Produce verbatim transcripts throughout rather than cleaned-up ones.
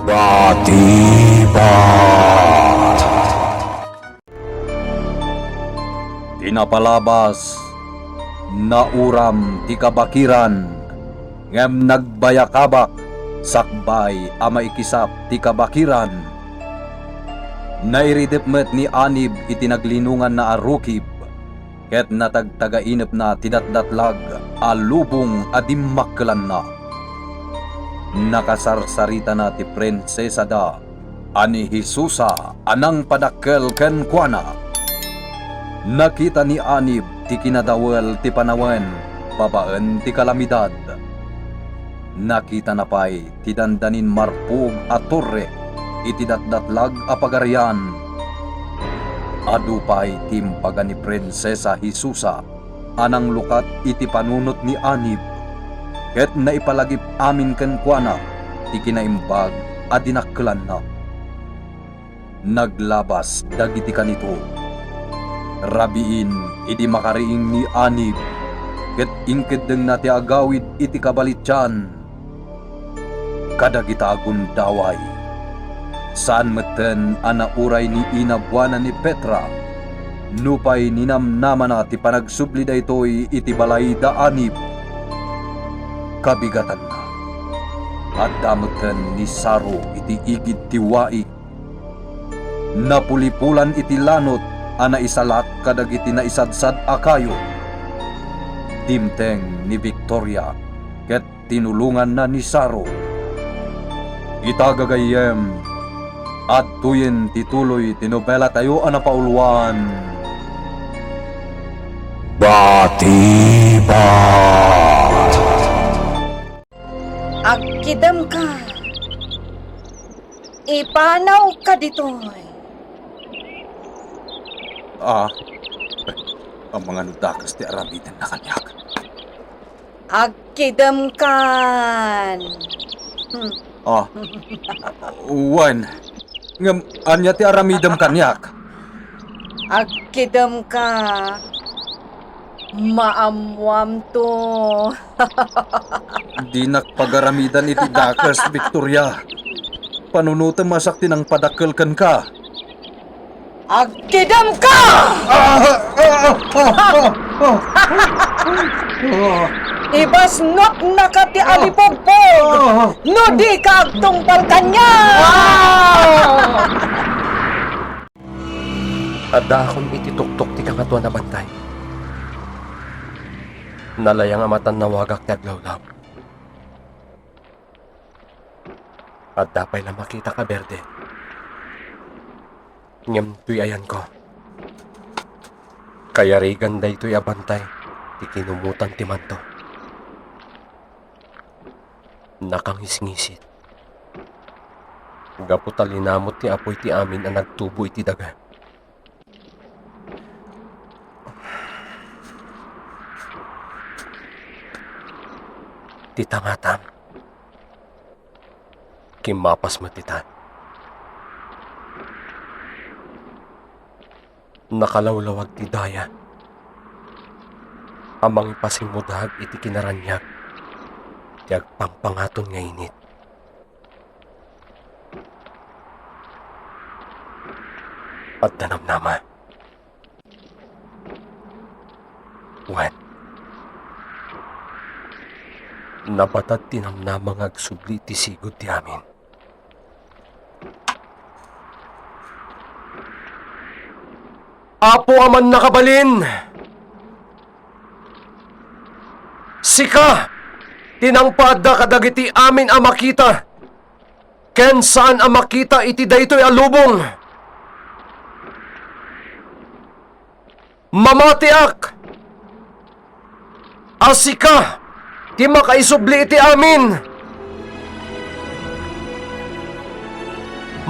Batibat. Ti napalabas, nauram ti kabakiran, ngem nagbayakabak sakbay a maikisap ti kabakiran. Nairidep met ni Anib iti naglinonganna a rukib, ket natagtagainepna ti datdatlag a lubong a dimmakkelanna. Nakasarsaritana ti prinsesada a ni Jesusa a nangpadakkel kenkuana. Nakita ni Anib ti kinadawel ti panawen babaen ti kalamidad. Nakitana pay ti dandanin marpuog a torre iti datdatlag a pagarian. Adu pay ti impaga ni Prinsesa Jesusa a nanglukat iti panunot ni Anib, ket naipalagip amin kenkuana ti kinaimbag a dinakkelanna. Naglabas dagiti kanito. Rabiin idi makariing ni Anib, ket inkeddengna ti agawid iti kabalitian kadagita a gundaway. Saan metten a nauray ni Ina Buana ni Petra, nupay ninamnamana ti panagsubli daytoy iti balay da Anib. Kabigatanna, adda metten ni Saro iti igid ti waig. Napulipulan iti lanot a naisalat kadagiti naisadsad a kayo. Dimteng ni Victoria ket tinulonganna ni Saro. Ita, gagayyem, adtoyen ti tuloy ti nobelatayo a napauluan. Batibat. Agkidemka. Ipanawka ditoy. Ah, amangan no dakes ti aramidenna kaniak. Agkidemkan. Hmm. Ah, wen, ngem ania ti aramidem kaniak? Agkidemka. Maammoamto. Dinak pagaramidan iti dakes, Victoria. Panunotem a siak ti nangpadakkel kenka. Agkidemka! Ah! Ah! Ah! Ah! Ah! Ah! Ibasnoknaka ti alipugpog no dika agtungpal kaniak! Ah! Addaakon iti tuktok ti Kangatoan a Bantay. Nalayang a matannawagak ti aglawlaw. Adda pay la makitak a berde. Ngem tuy ayanko, kayarigan daytoy a bantay ti kinumutan ti manto. Nakangisngisit. Gapu ta linamut ti apuy ti amin a nagtubo iti daga. Ti tangatam, kimmapas met ita. Nakalawlawag ti daya a mangipasimudag iti kinaraniag ti agpangpangaton nga init. Adda namnama. Wen, nabatad ti namnama nga agsubli iti sigud ti amin. Apo a Mannakabalin, sika ti nangpaadda kadagiti amin a makita ken saan a makita iti daytoy a lubong. Mamatiak a sika ti makaisubli iti amin.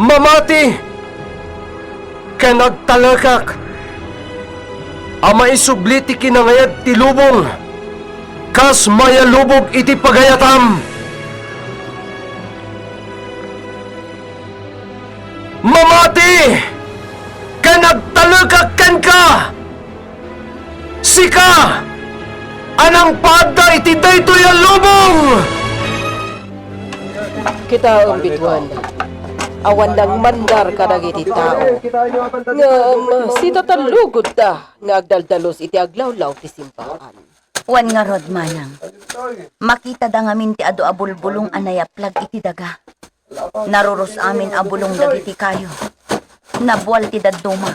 Mamati ken agtalekak a maisubli ti kinangayad ti lubong kas mayalubog iti pagayatam. Mamati ken agtalekak kenka, sika a nangpaadda iti daytoy a lubong! Kitaem, biduan. Awan nangmandar kadagiti tao. Ngem, sitatallugodda nga agdaldalus iti aglawlaw ti simbaan. Wen ngarud, manang, makitada ngamin ti adu a bulbulong a nayaplag iti daga. Narurus amin a bulong dagiti kayo. Nabual ti dadduma.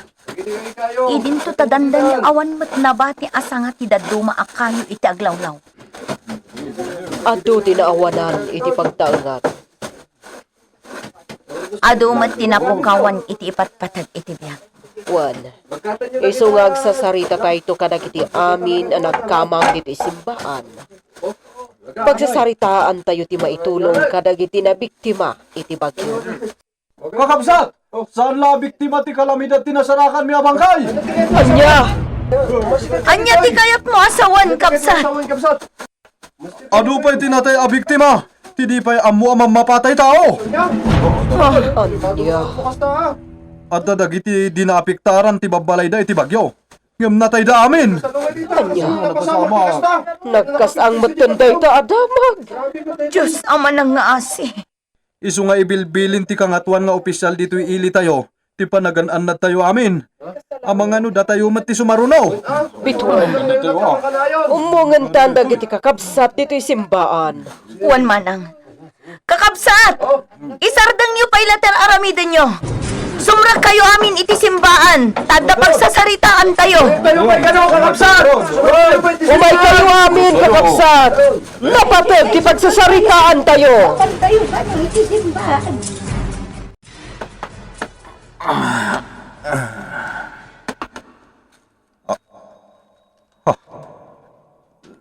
Idinto ta dandani awan met nabati a sanga ti dadduma a kayo iti aglawlaw. Adu ti naawanan iti pagtaengat. Adu met ti napukawan iti ipatpateg iti biag. Wen, isu nga agsasaritatayto kadagiti amin a nagkamang ditoy simbaan. Pagsasaritaantayo ti maitulong kadagiti nabiktima iti bagyo. Kakabsat, saan la a biktima ti kalamidad ti nasarakanmi a bangkay? Ania? Ania ti kayatmo a sawen, kabsat? Adu pay ti natay a biktima, ti di pay ammo a mammapatay tao. Ah, ania? Adda dagiti di naapektaran ti babbalayda iti bagyo. Ngem natayda amin. Ania? Nagkasang metten dayta a damag. Dios a manangngaasi. Isu nga ibilbilin ti Kangatoan nga Opisial ditoy ilitayo ti panagan-annadtayo amin. Amangan no datayo met ti sumaruno. Bituen. Ummongentan dagiti kakabsat ditoy simbaan. Wen manang, kakabsat! Isardengyo pay la ti ar-aramidenyo. Sumrekkayo amin iti simbaan, ta adda pagsasaritaantayo. Umaykayo amin, kakabsat! Napateg ti pagsasaritaantayo. Pantayo kano iti simbaan.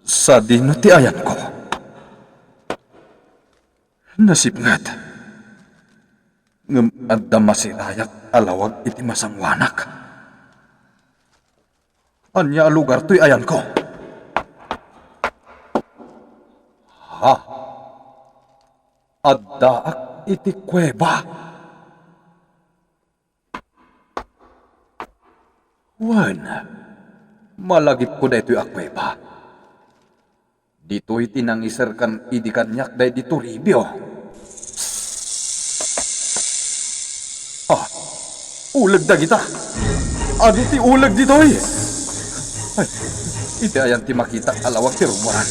Sadino ti ayanko? Nasipnget. Ngem adda masirayak a lawag iti masangoanak. Ania a lugar toy ayanko? Ha? Addaak iti kuweba. Wen, malagipko daytoy a kuweba. Ditoy ti nangiserkan idi kaniak daydi Toribio. Ah, uleg dagita. Adu ti uleg ditoy. Ay, iti ayan ti makita a lawag ti rummuar.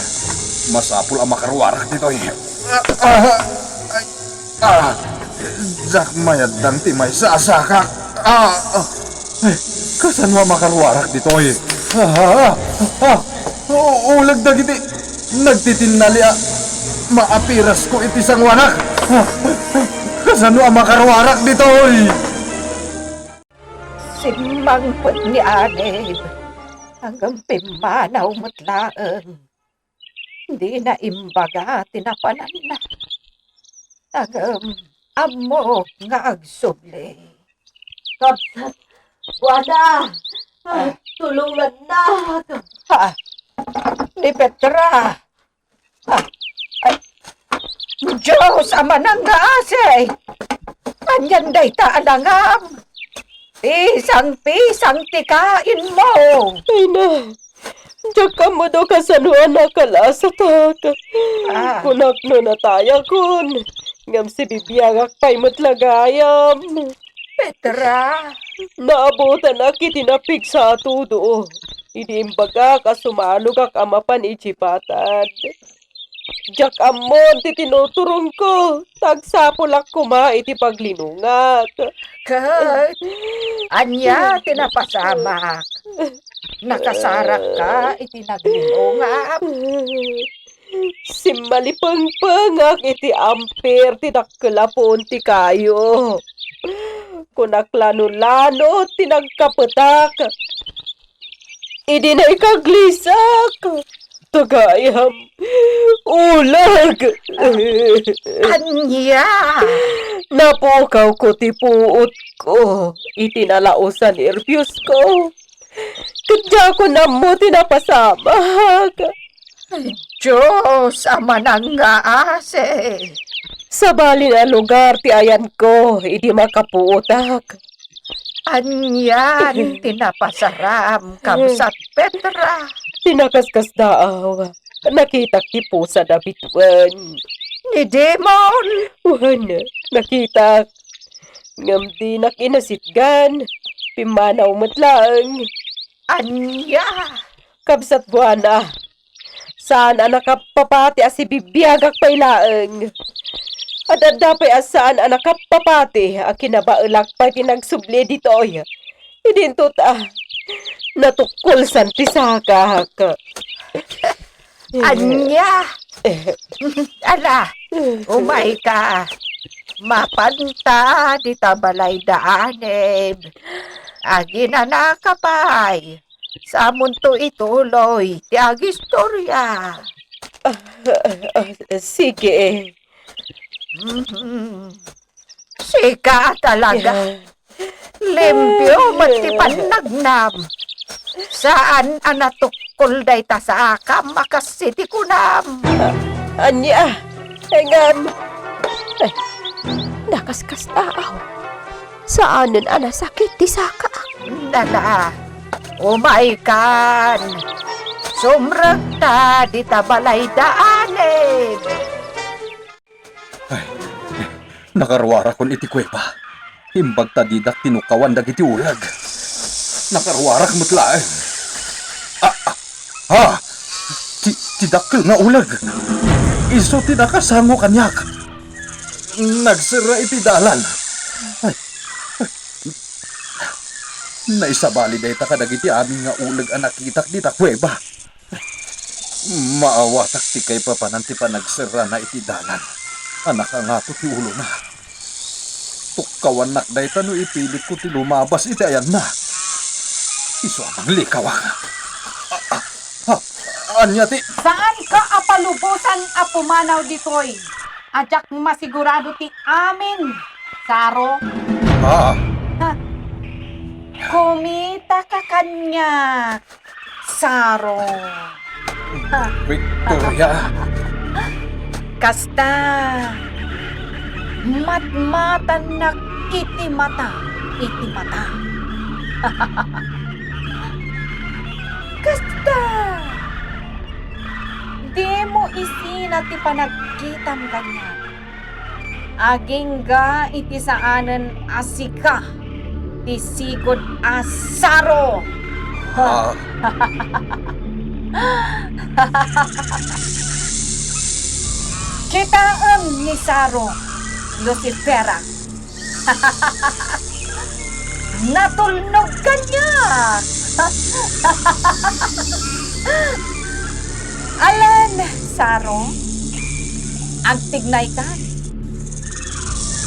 Masapul a makaruarak ditoy. Ah, ah, ay, ah, diak mayaddang ti maysa a sakak. Ah, ah. Ay, kasano a makaruarak ditoy? Ah, ah, ah, u-, uleg dagiti nagtitinnali a maapirasko iti sangoanak. Ah, kasano a makaruarak ditoy? Simmangpet ni Anib, ngem pimmanaw met laeng. Dina imbaga ti napananna. Ngem ammok nga agsubli. Kabsat, Juana, ah, tulongannak. Ah, ni Petra. Ah, ay, Dios a manangngaasi. Anian dayta a langam? Pisang-pisang ti kainmo. Ay na, diak ammo no kasano a nakalasatak. Ah. Kunak no natayakon, ngem sibibiangak pay met la gayam. Petra. Naabutanak iti napigsa a tudo. Idi imbagak a sumalogak a mapan idiay batad. Diak ammo ti tinuturongko, ta agsapulak koma iti paglinungak. Ket ania ti napasamak? Nakasarakka iti naglinungam? Simmalipengpengak iti ampir ti dakkel a puon ti kayo. Kunak lano-lano ti nagkapetak. Idi naikaglisak, tagayam, uleg. Ania? Napukawko ti puotko iti nalaus a nerviosko. Ket diakon ammo ti napasamak. Dios a manangngaasi. Sabali a lugar ti ayanko idi makapuotak. Anian ti napasaram, kabsat Petra? Ti nakaskasdaaw, nakitak ti pusada bituen. Ni Dimon? Wen, nakitak. Ngem dinak inasitgan. Pimmanaw met laeng. Ania? Kabsat Buana, saan a nakappapati a sibibiagak pay laeng. Adda pay a saan a nakappapati a kinabaelak pay ti nagsubli ditoy. Idinto ta, natukkolsan ti sakak. Ania? Ala, umayka. Mapanta dita balay da Anib. Aginanaka pay. Samonto ituloy ti agistorya. Ah, ah, ah, sige. Mhm. Sika talaga. Limpio met ti pannagnam. Saan a natukkol dayta sakam a kas iti kunam. Ah, ania? Ay, ngem. Ay, nakaskastaaw. Saanen a nasakit ti sakak. Dala, umaykan. Sumrekta dita balay da Anib. Ay, nakaruarakon iti kuweba. Imbag ta didak tinukkawan dagiti uleg. Nakaruarak met laeng. Ah, ah, ah! Ti, ti dakkel nga uleg. Isu ti nakasango kaniak. Nagserra iti dalan. Ay, ay. Naisabali dayta kadagiti amin nga uleg a nakitak dita kuweba. Maawatak ti kaipapanan ti panagserrana iti dalan a nakangato ti ulona. Tukkawannak dayta no ipilitko ti lumabas iti ayanna. Isu a manglikawak. A, a, a, ania ti? Saanka a palubosan a pumanaw ditoy a diak masigurado ti amin, Saro? Ah. Ha. Kumitaka kaniak. Saro. Victoria. Kasta, matmatannak iti mata, iti mata. Kasta, dimo isina ti panagkitam kaniak. Agingga iti saanen a sika ti sigud a Saro. Ah. Kitaem ni Saro, Lucifera. Natulnog kaniak. Alan, Saro, agtignaykan.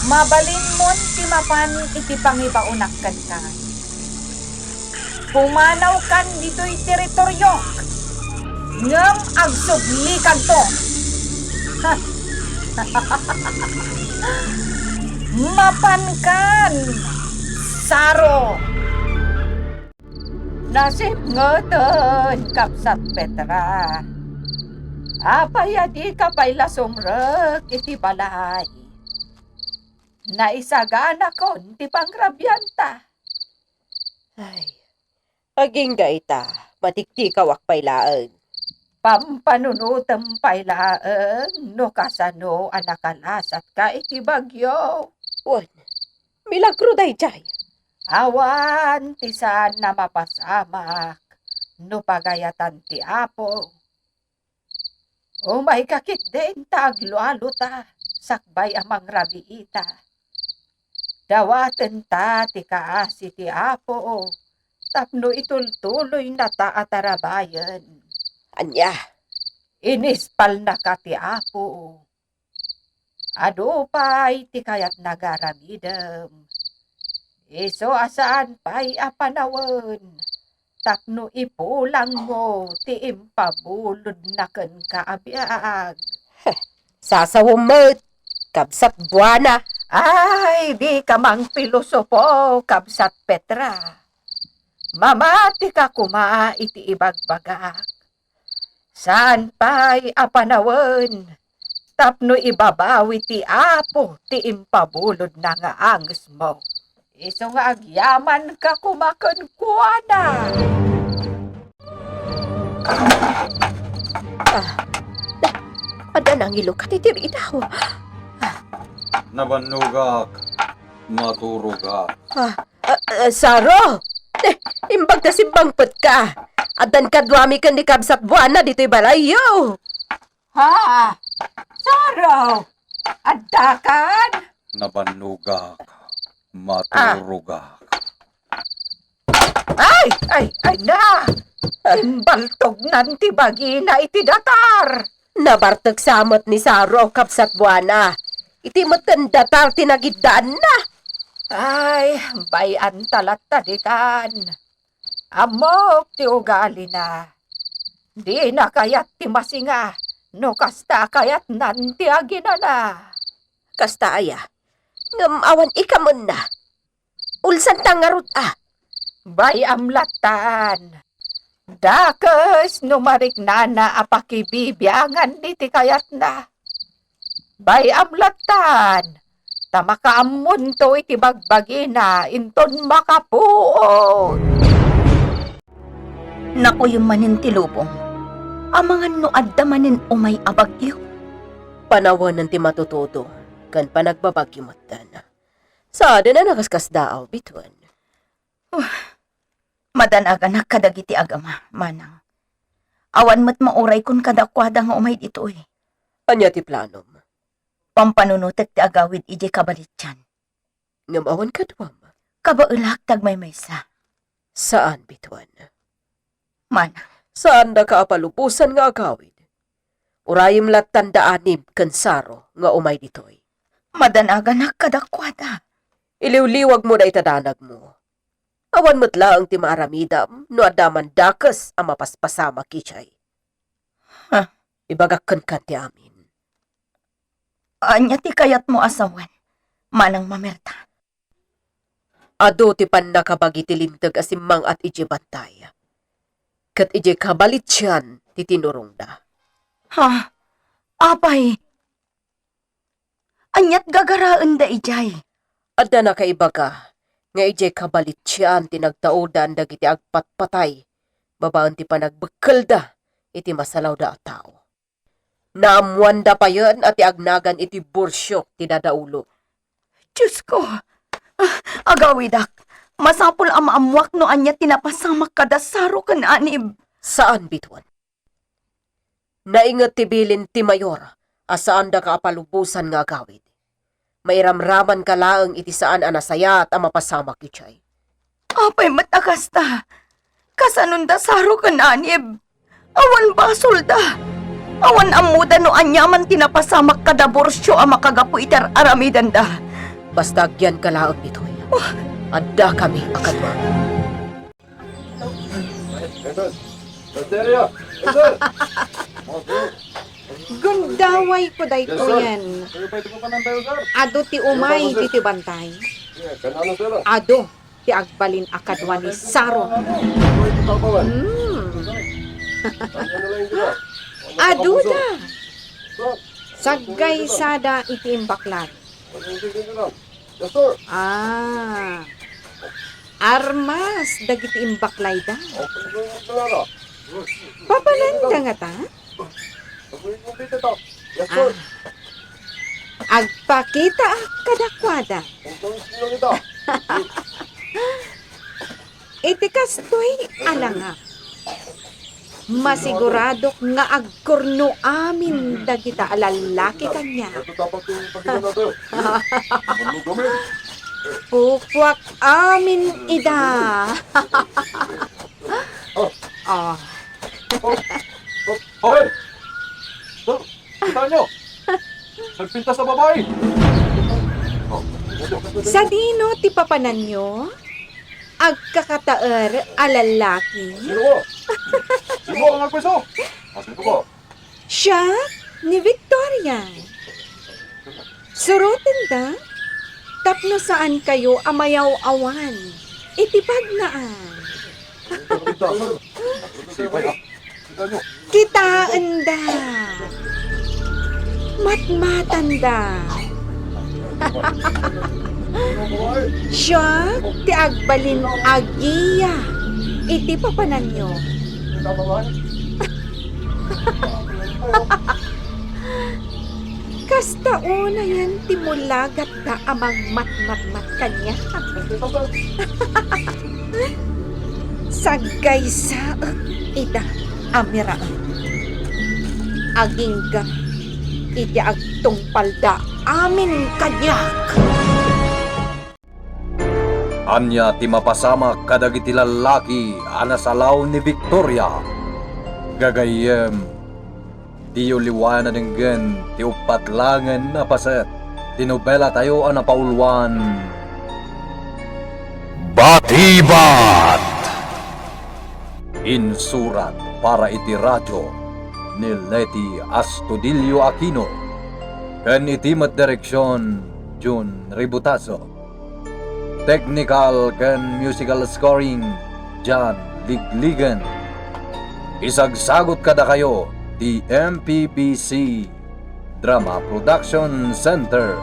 Mabalinmon ti mapan iti pangibaonak kenka. Pumanawkan ditoy teritoriok, ngem agsublikanto. Mapankan, Saro! Nasipngeten, Kabsat Petra. Apay a dika pay la sumrek iti balay? Naisaganakon ti pangrabianta. Ay, agingga ita, matiktikawak pay laeng. Pampanunotem pay laeng no kasano a nakalasatka iti bagyo. Wen, milagro daydiay. Awan ti saan a mapasamak no pagayatan ti Apo. Umayka ketdin ta aglualuta sakbay a mangrabiita. Dawatenta ti kaasi ti Apo tapno itultuloynata a tarabayen. Ania? Inispalnaka ti Apo. Adu pay ti kayatna nga aramidem. Isu a saan pay a panawen tapno ipulangmo ti impabulodna kenka a biag. Sasawem met, Kabsat Buana. Ay, dika mangpilosopo, Kabsat Petra. Mamatika koma iti ibagbagak. Saan pay a panawen tapno ibabawi ti Apo ti impabulodna nga angesmo. Isu nga agyamanka koma kenkuana. Ah, adda nangilukat iti ridaw. Nabannogak. Maturogak. Ah, ah, ah, Saro! Eh, imbag ta simmangpetka. Addan kaduami ken ni kabsat Buana ditoy balayyo. Ha? Saro! Addakan? Nabannogak. Maturogak. Ay, ay, ay na! Imbaltognan ti bagina iti datar! Nabartek sa met ni Saro, kabsat Buana. Iti metten datar ti nagiddaanna. Ay, bay-an ta latta ditan. Ammok ti ugalina. Dina kayat ti masinga no kasta kayatnan ti aginana. Kasta aya? Ngem awan ikamenna. Ulsanta ngarud a. Bay-am lattan. Dakes no mariknana a pakibibiangan iti kayatna. Bay-am lattan, ta makaammonto iti bagbagina inton makapuot. Nakuyem manen ti lubong. Amangan no adda manen umay a bagyo. Panawenen ti matutudo ken panagbabagyo metten. Saaden a nakaskasdaaw, Bituen. Uh, madanaganak kadagiti agama, manang. Awan met mauraykon kadakuada nga umay ditoy. Ania ti planom? Pampanunotek ti agawid idiay kabalitian. Ngem awan kaduam? Kabaelak ti agmaymaysa. Saan, Bituen. Manang. Saandaka a palubosan nga agawid. Urayem lattanda anib ken Saro nga umay ditoy. Madanaganak kadakuada. Iliwliwagmo dayta danagmo. Awan met laeng ti maaramidam no adda man dakes a mapaspasamak idiay. Ha? Ibagak kenka ti amin. Ania ti kayatmo a sawen, manang Mamerta? Adu ti pannakabagi ti linteg a simmang-at idiay bantay. Ket idiay kabalitian ti tinurongda. Ha? Apay, aniat gagaraenda idiay? Adda nakaibaga nga idiay kabalitian ti nagtaudan dagiti agpatpatay babaen ti panagbekkelda iti masalawda a tao. Naammoanda payen a ti agnagan iti bursio ti dadaulo. Diosko! Ah, agawidak, masapul a maammoak no ania ti napasamak kada Saro ken Anib. Saan, Bituen. Nainget ti bilin ti mayor a saandaka a palubosan nga agawid. Mairamramanka laeng iti saan a nasayaat a mapasamak idiay. Apay met a kasta? Kasanonda Saro ken Anib? Awan basolda. Awan ammoda no aniaman ti napasamak kada bursio a makagapu iti ar-aramidenda. Basta agyanka laeng ditoy. Oh. Addakami a kaduam. Gundawayko daytoyen. Adu ti umay ditoy bantay. Adu ti agbalin a kadua ni Saro. Hmm. Aduda. Saggaysada iti imbaklay. Ah. Armas dagiti imbaklayda. Papananda ngata? Ah. Agpakitaak kadakuada. Iti kastoy a langak, masiguradok nga agkurno amin dagita a lallaki kaniak. Pupuak amin ida. Oh. Hoy! Sir, kita nyo! Nagpintas a babae! Sadino ti papananyo? Agkakataer a lallaki? Sino ko? Sino ang agpeso? Ah, sino ko? Siak ni Victoria. Surotenda tapno saankayo a mayaw-awan iti bagnaan. Sipay, ah. Kitaenda. Matmatanda. Siak ti agbalin a gia iti papananyo. Kas Ta unayen ti mulagatda a mangmatmatmat kaniak. Saggaysaek ida a miraem. Agingga iti agtungpalda amin kaniak. Ania ti mapasamak kadagiti lallaki a nasalaw ni Victoria? Gagayyem, diyo liwayan a denggen ti uppat laengen a paset ti nobelatayo a napauluan, Batibat! Insurat para iti radio ni Leti Astudillo Aquino, ken iti met direksion, Jun Ributazo. Technical ken musical scoring, John Ligligan. Isagsagut kadakayo ti M P B C Drama Production Center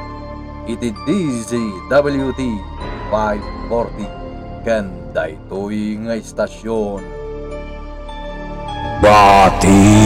iti D Z W T five forty ken daytoy nga istasyon. Bati